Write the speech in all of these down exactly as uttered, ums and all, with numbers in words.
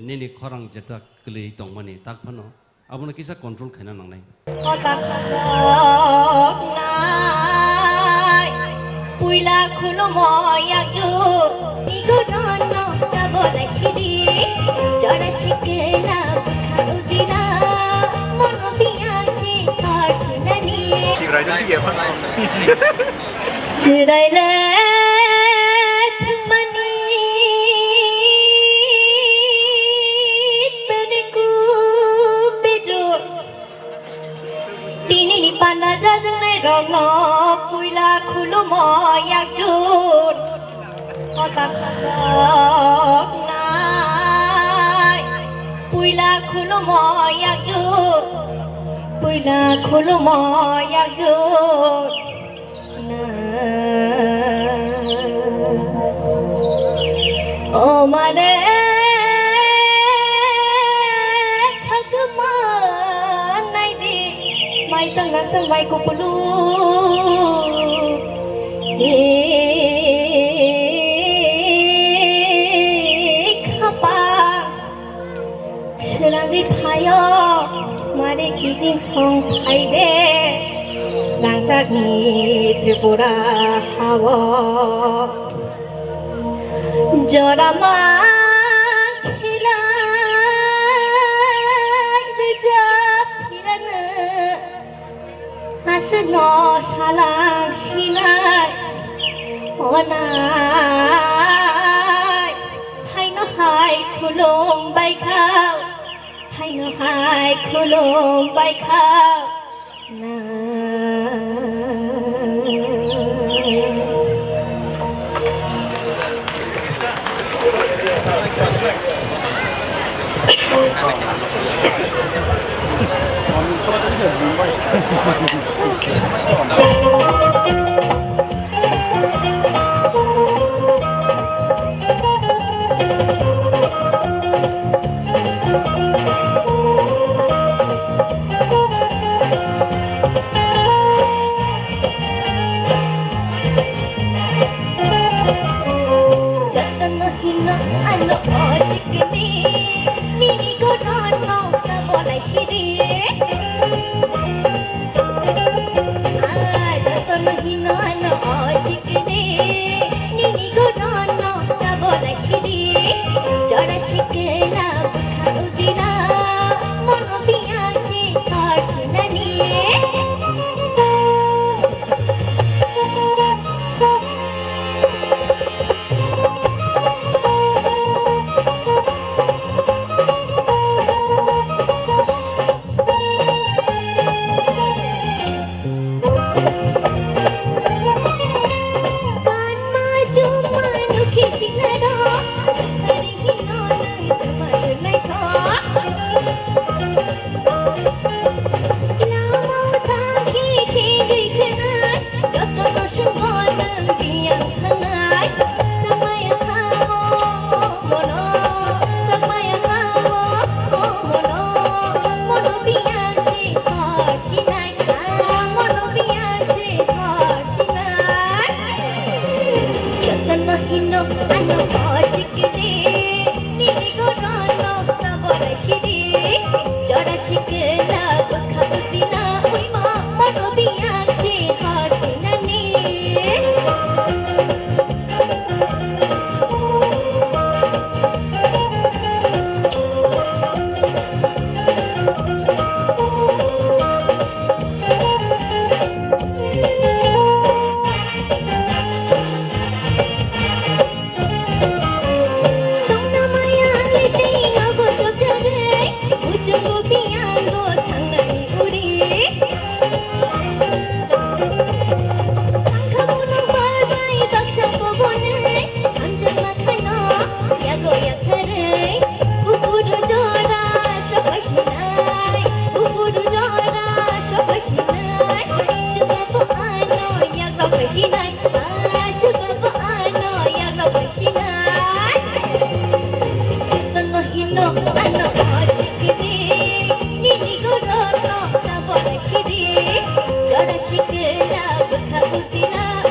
Nini khorang jeta kwlwi tongmani tak phano abono kisa control khaina nangnai. Kotak kotok nai, puila khulumo yakju, igu nono kabolai sidi, jora sikela bukha udila, mono biyang si thor sinani. Chwraile thwngmani bene ku beju. Tinini panda jajaknai rokno puila khulumo yakjut. Kotak kotok nai puila khulumo yakjut. Puila khulumo yakjut. O mane khagma naidi, mai tang rang tang mai kupulu. Ni khapa. Swnamwi phaio, mare kijing song phai de, rangchakni Tripura hao. Jora ma khilai rwjap phirano. Aswkno salang sinai onai, haino hai khulum bai kha, haino hai khulum bai kha na. Jotono hino ano o chikni, nini gorono kabolai sidi. Ah, jotono hino ano o chikni, nini gorono kabolai sidi. Jora sikela bukha udila, mono biyang si thor sinani. Jotono hino ano o chikni, nini gorono kabolai sidi. Jora sikela bukha udila,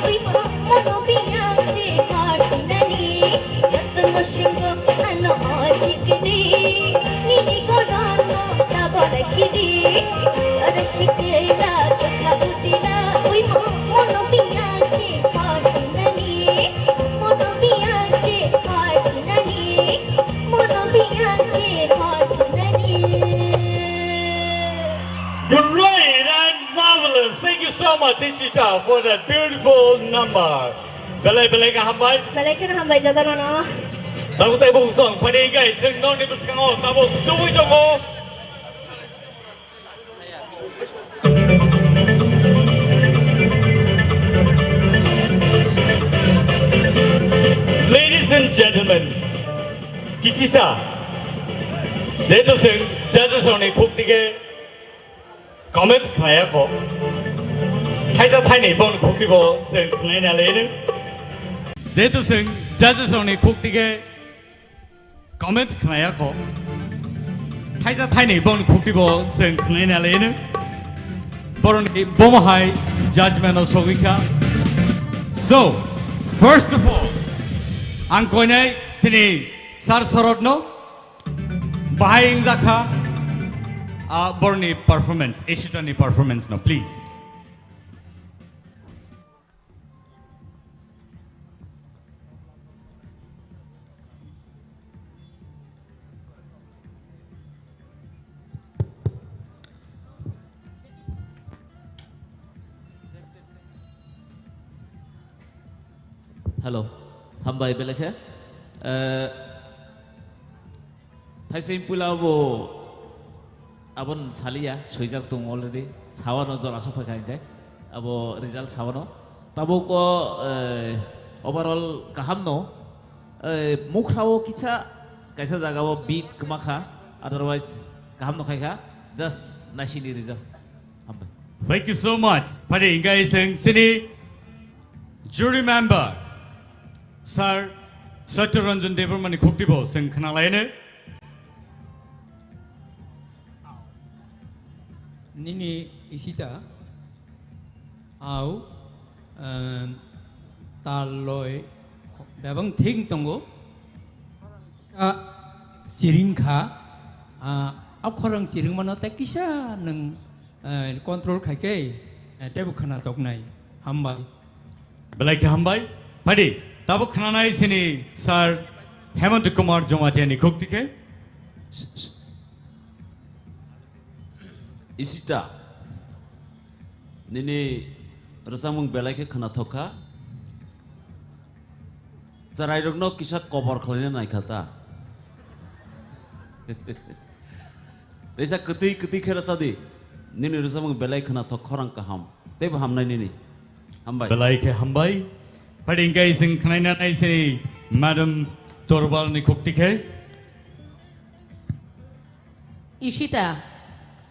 uima mono biyang si thor sinani. Great and marvelous. Thank you so much, Ishita, for that beautiful number. Belai belai khe hambai. Belai kheno hambai jotono no. Tabuk tei buk song phani gai sing nong ni bwskango tabuk tubui tongo. Ladies and gentlemen, kisisa, jehetu chwng judges rokni khukti khe comment khlaiyakho, thaisa thaini boni khukti bo chwng khlaina leno. Jehetu chwng judges rokni khukti khe comment khlaiyakho. Thaisa thaini boni khukti bo chwng khnaina leno. Boroni bomo hai judgment o sogwi kha. So, first of all, ang koinai chini Sir Sorot no bahai wngjakha, ah, boroni performance, Ishita ni performance no, please. Hello, hambai belai khe. Eh, Thaising puila bo abon saliya, swijak tong already. Sawano jora sok phaikha hingke. Abo result sawano. Tabuk o, eh, overall kaham no. Eh, mukhrao kisa kaisa jaga o beat kwmakha. Otherwise kaham no khaikha. Just naisini result. Hambai. Thank you so much. Phadi hingke iseng sini jury member Sir Satya Ranjan Debbarma ni khukti bo seng khna laine. Nini Ishita, au, em, tal loi bebang thik tongo. Kisa siring kha, ah, a khorang siring mano tei kisa nwng, eh, control khai khe, eh, teibo khna toknai. Hambai. Belai khe hambai. Phadi, tabuk khnanai sini Sir Hemant Kumar Jamatia ni khukti khe. Ishita, nini rwchapmung belai khe khwnathok kha. Chwrairokno kisa kobor khlaina naikha ta. Teisa kwtwi kwtwi khe rwchadi. Nini rwchapmung belai khwnathok, khorang kaham. Teibo hamnai nini. Hambai. Belai khe hambai. Phadi hingke iseng khnaina nai sini Madam Torbal ni khukti khe. Ishita,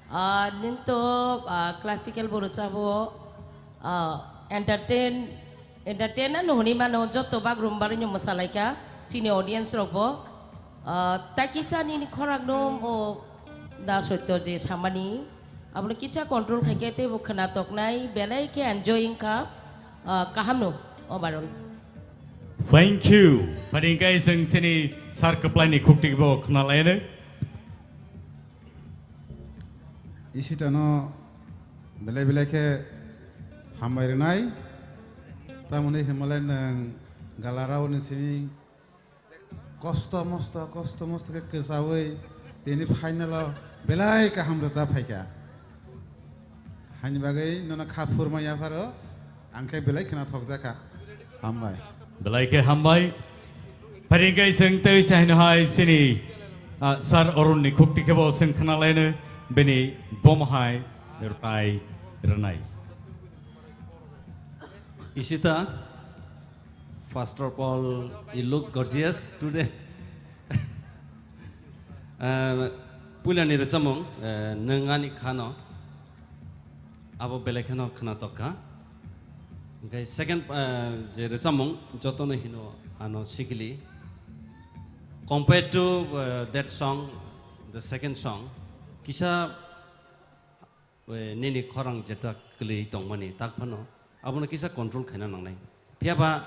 ah, nwng to, ah, classical bo rwchabo, ah, entertain, entertain ano hwnwi mano, joto bagrumba rwino mwsalaikha chini audience rokbo. Ah, takisa nini khorang no o da soito je samani, abono kisa control khaikhe teibo khwna toknai, belai khe enjoy wngkha, ah, kaham no overall. Thank you. Phadi hingke iseng chini Sir Kwplai ni khukti bo khna laine. Ishitano belai belai khe hambai rwnai. Tamoni hwnmalai nwng galarao ni simi kosto mosto, kosto mosto khe kwchaui tini final o belai kaham rwchap phaikha. Haini bagwi nono kha phurma yapharo, ang khe belai khwnathokjakha. Hambai. Belai khe hambai. Phadi hingke iseng tei se haino hai sini, ah, Sir Arun ni khukti khe bo seng khna laino bini bom hai rwnai rwnai. Ishita, first of all, you look gorgeous today. Eh, puilani rwchapmung, eh, nwng ani khano. Abo belai kheno khwnatok kha. Hingke second, eh, je rwchapmung jotono hino ano sikili. Compared to, eh, that song, the second song, kisa, eh, nini khorang jeta kwlwi tongmani tak phano abono kisa control khaina nangnai. Phiya ba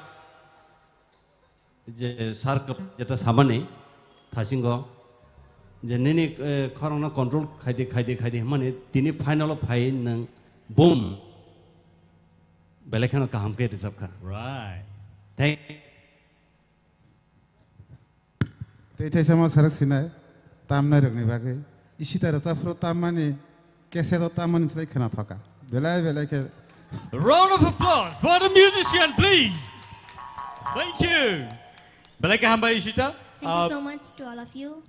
je sir kwp-, jeta samani thasingo je nini, eh, khorangno control khaidi, khaidi, khaidi hwnmani tini final o phai nwng boom belai kheno kaham khe rwchapkha. Right. Thank Tei thaisa ma sarak sinai, tamnai rokni bagwi. Ishita rwchapphuru tammani, cassette o tammani slai khwna thoka. Belai belai khe. Round of applause for the musician, please. Thank you. Belai khe hambai Ishita. Thank you Ah, so much to all of you.